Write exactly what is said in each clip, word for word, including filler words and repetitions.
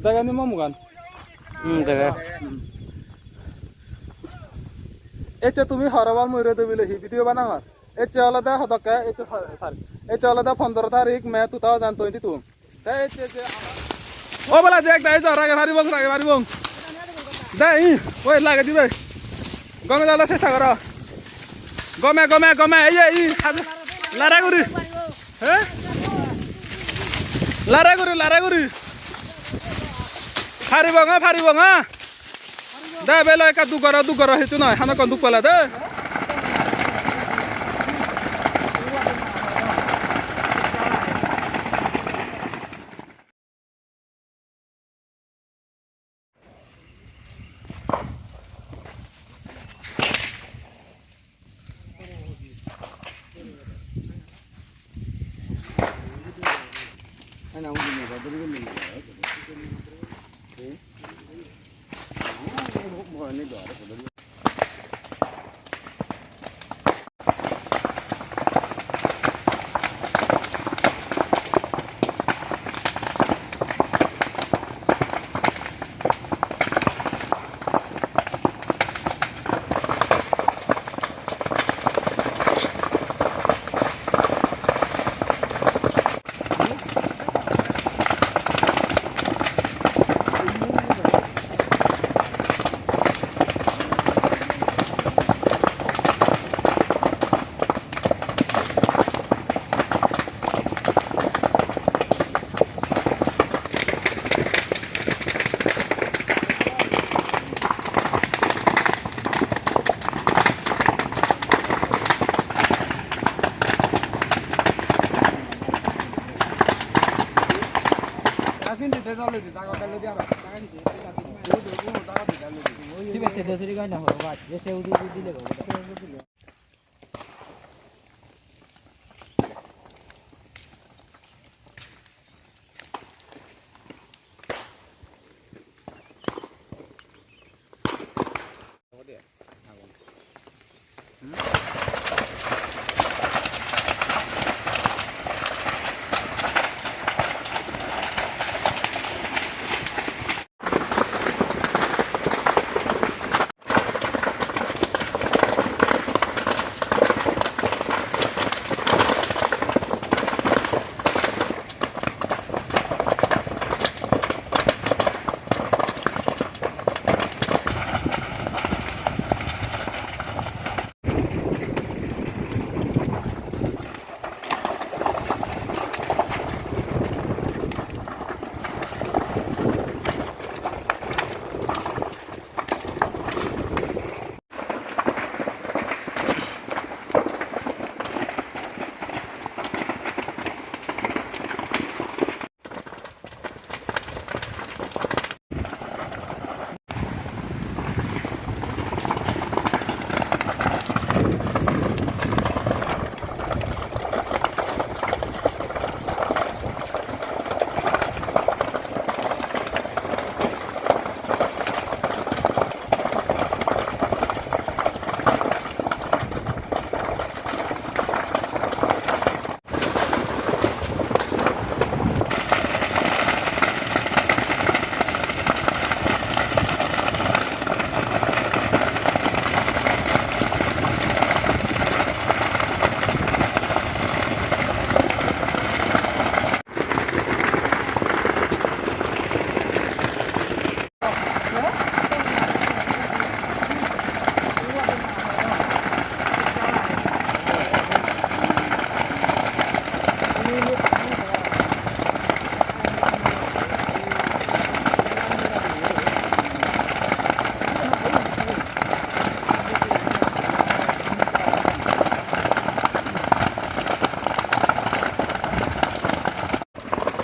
Dega ni mo mugan? Hmm, dega. Ecche tumi horobor mui rede bile hi video banangor? Ecche olode hodokke, ecche, sorry. Ecche olode pondro tarik May two thousand twenty-two. Te ecche je amar, o bela dek, dai jor age paribong, age paribong. Dai, oi lage dibe. Gome dale chesta goro. Gome, gome, gome, ei, ei, ei, haj-, lare guri. He? Lare guri, lare guri. Paribong, ah, paribong, ah. De, belo ekka duk goro, duk goro, hissu noi, hamakkai duk pele de. Sibette dosiri gana horo baj, ese udu udu dile go.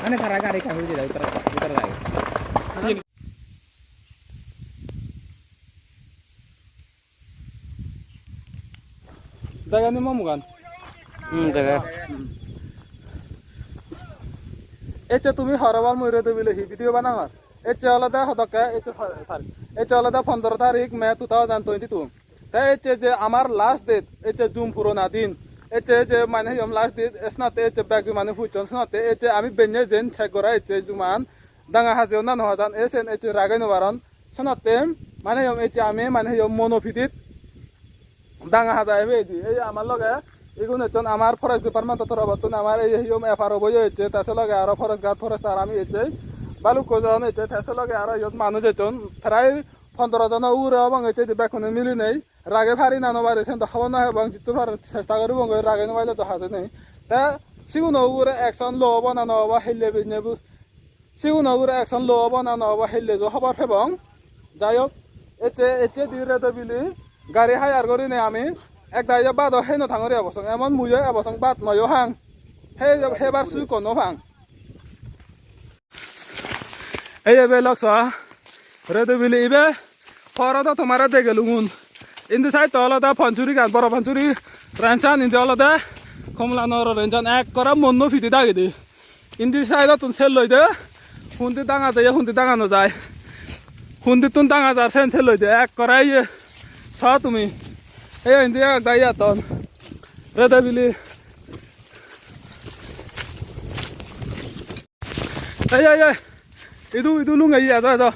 Mane tara gari ekkan hui jede, uttara, uttara gari. Dega ni mo mugan? Hmm, dega. Ecche tumi horobor mui rede bile hi video banangor? Ecche olode hodokke, ecche, sorry. Ecche olode pondro tarik May two thousand twenty-two. Te ecche je amar last date, ecche jum purona din. Ecche je mane hiyom last date, esnate ecche beg jumani pucchon, esnate ecche ami benne jen check gora ecche juman. danga hajeyon na no hajan, e sen ecche rage no paron. Senotte mane hiyom ecche ami mane hiyom mono pidit danga haja ebe edi. Ei amar loge igun ecchon amar forest department-o torobottun amar ei hiyom F R O bo-yo ecche, te se loge aro forest guard, forester ami ecche, balukko jon ecche, te se loge aro iyot manuj ecchon, prai pondro jono ugure obong ecche, edi bekkune milinei. Rage pari na no pari, siyen do hobor no pebong, jittur pari chesta guribongoi, rage no paile do haje nei. Te siguno ugure action lo obo na no obo, hille benne bu-, siguno ugure action lo obo na no obo, hille jo hobor pebong. Jai hok, ecche, ecche di Redobili gari hire gurinei ami ek dagi bado hei no tangori ebosong, emon muiyo ebosong bad noyo hang, hei, hebar sukko no pang. Ei ebe lokso, Redobili ibe, poro do tomare degelungun. Indi side to olode Panchuri gan, boro Panchuri range an, indi olode Kamalanagar range an, ekkore monno pidi dagedi. Indi side ottun sel loi de, hundi danga jeye, hundi danga no jai. Hundittun danga jar sen sel loi de, ekkore iye, so tumi. Ei indi ek dagi atton, Redobili. Ei, ei, ei. Idu, idu lunge, ei, ejo, ejo.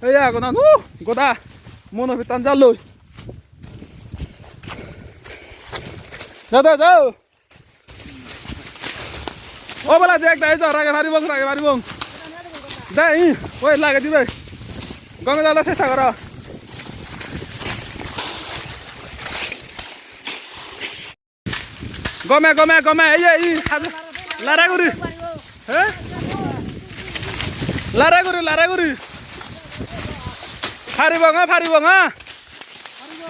Ei, agonan, uh, goda. Mono pittan jalloi. Ja, ja, ja. O bala, dek, dek, ejo, rage paribong, rage paribong. Dai, oi, lage dibe. Gome jala chesta goro. Gome, gome, gome, ei, ei, ei, hajo, lare guri. He? Lare guri, lare guri. Paribong, ah, paribong, ah.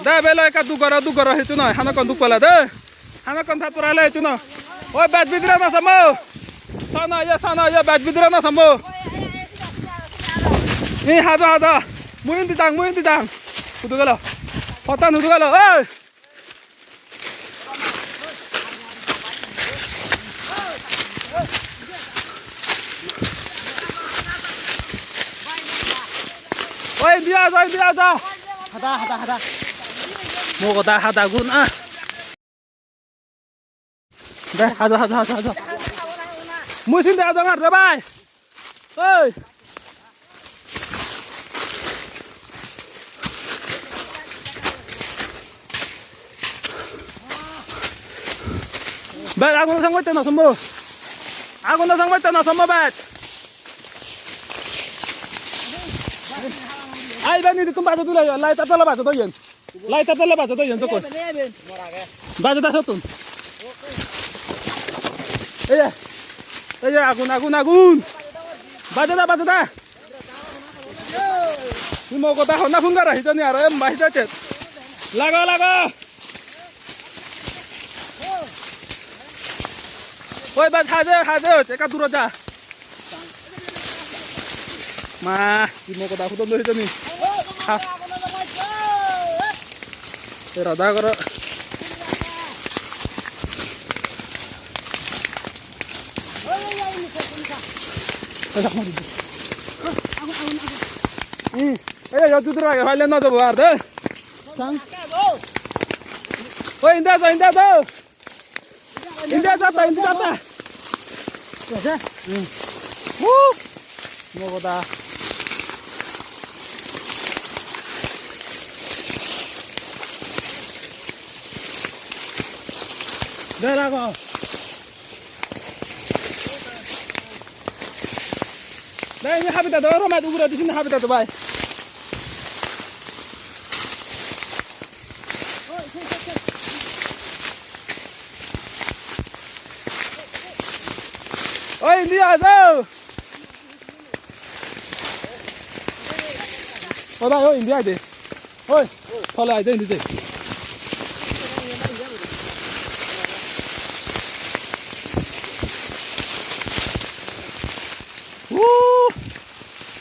De, belo ekka duk goro, duk goro, hichu noi. Hanakkon duk pele de. Hanakkon thap purale hichu noi. Oi, bej bidire no samo. Sono, ye, sono, ye, bej bidire no samo. Ei, hajo, hajo. Mui indi jang, mui indi jang. Hudu gelo? Pottan hudu gelo? Oi! Oi, indi aja, indi aja. Hada, hada, hada. Mo goda hada gun, ah. De, hajo, hajo, hajo, hajo. Mui sindi ajongor de bai. Oi. Bai, agun sang batte no sombo. Agun sang batte no sombo bai. Ai, bai, ni tum bajo dulai, light tole bajo doyen. Light tole bajo doyen jokon. Bajo da sottun. Ei, ei, agun, agun, agun. Bajo da, bajo da. Ni mo goda honna phun gara hijeni aro em bai hijachet. Lago, lago. Oi, bas, haje, haje, ekka durot ja. Ma, hi mo goda hudon do hijeni. Ha. Ei rada goro. Hmm. Ei, yo, dudur age, paile no jabo ar de. Sang. Oi, inde ajo, inde ajo. Indi aja ta, indi aja ta. Ase? Hmm. Woo! Mo goda. Dera go. Dai, ini habita do, roma ugure di sini habita do, bai. Oi, indi ajo. Oi, bai, oi, indi aide. Oi, tole aide, indi je. Woo!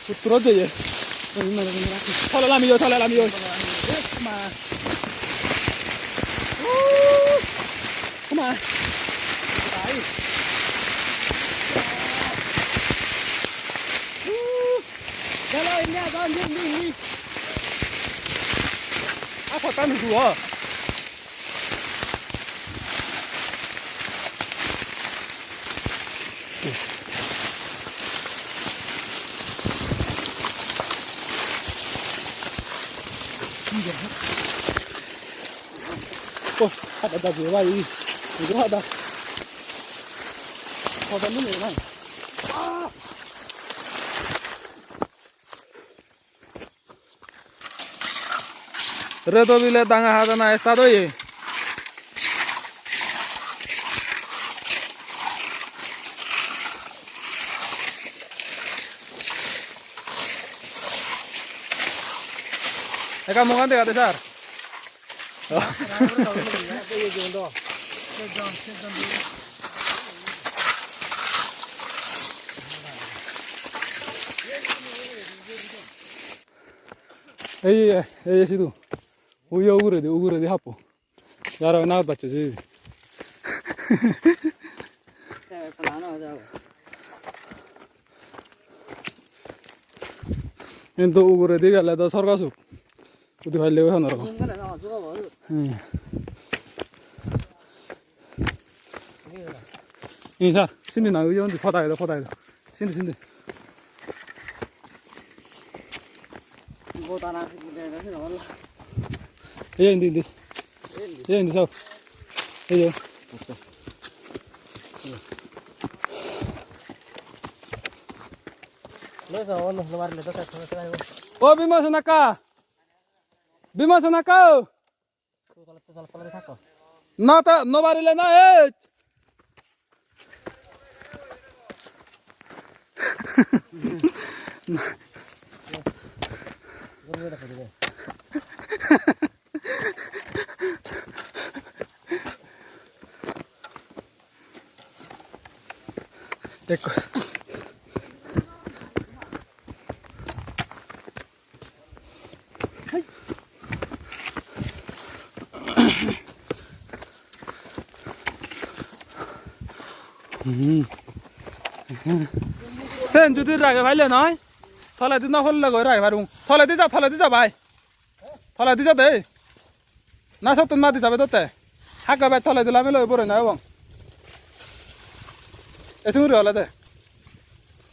Uttoro jeye. Tole lamiyo, tole lamiyo. Woo! Kuma. Woo! Tole indi agon, indi, indi, indi. A, pottan hudu o. Hada da jiye bhai, idu hada. Hada mune na. Redo bile danga hajana start oye. Ekka mugan dega de sir. Ei, ei, ei, sidu. Uyo uguredi, uguredi happo. Yaro na bacche ji. Hintu uguredi gele do sorgo suk. Udi palle oi honor. Hmm. Ni sir, sindi na, undi podai do, podai do. Sindi, sindi. Ei, indi, indi. Ei, indi, sir. Ei, ei. O Bhima Sonaka! Bhima Sonaka! Na ta, no barile na, eh! Ekko. Sen judi rage paile noi, toledi no holle goi rage parung. Toledi ja, toledi ja bhai. Toledi ja de. Na sottun madi jabe dotte. Hakke bhai toledi lami loi boroi na ebong. E singuri olede.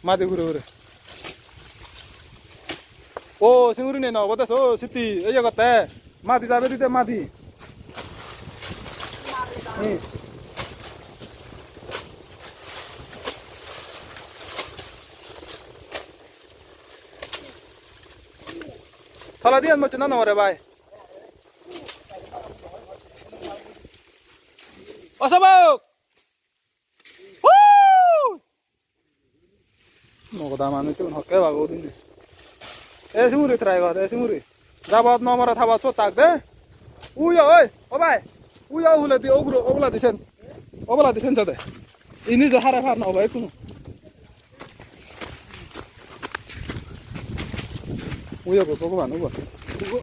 Madi guri guri. O, singuri nei no obode so, siti, ei ye gotte. Madi jabe dide madi. Hmm. Toledi an mocche na nore bhai. Osabok! Woo! Mogoda manuchun hokke bago udine. E singuri try gor, e singuri. Jabot no more tabot sot tak de. Uyo, oi, o bhai. Uyo, huledi, oguro, oboladi sen. Oboladi sen jade. Ini jo hara har no obo ekkunu. Uyo go, Bhogoban, ubo.